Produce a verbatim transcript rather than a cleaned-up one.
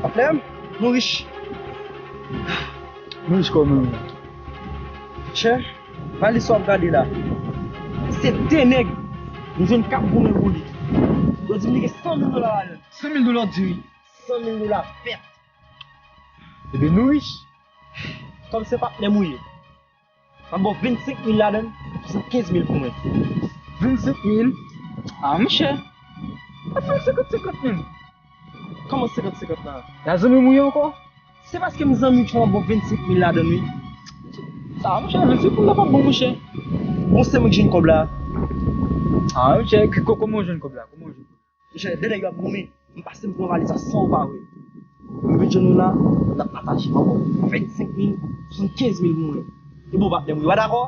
Patnè m, nou rich. Nou rich kòman? Chè, valiz sa w ap gade la, se de nèg m jwenn k ap goumen pou li. Yo di m li gen san mil dola ladan l. San mil dola w di wi? San mil dola fèt. Ebyen nou rich. Kòm se patnè m ou ye, m ap ba w vennsenk mil ladan l, swasannkenz mil pou mwen. Vennsenk mil? Ah, monchè. Ap fè senkant senkant menm. Kòman senkant senkant la? La zanmi m ou ye ankò? Se paske m zanmi w ki fè m ap ba w vennsenk mil ladan l, wi. Sa, monchè, vennsenk mil la p ap bon, monchè. Bon, se mwen ki jwenn kòb la. Ah, monchè, ki, ko-, kòman w jwenn kòb la? Kòman w jwenn kòb la? Monchè, de nèg yo ap goumen. M pase m pran valiz la san w pa wè. M vin jwenn nou la, n ap pataje. M ap ba w vennsenk mil, swasannkenz mil pou mwen. E bon, patnè m, wi, w pa dakò?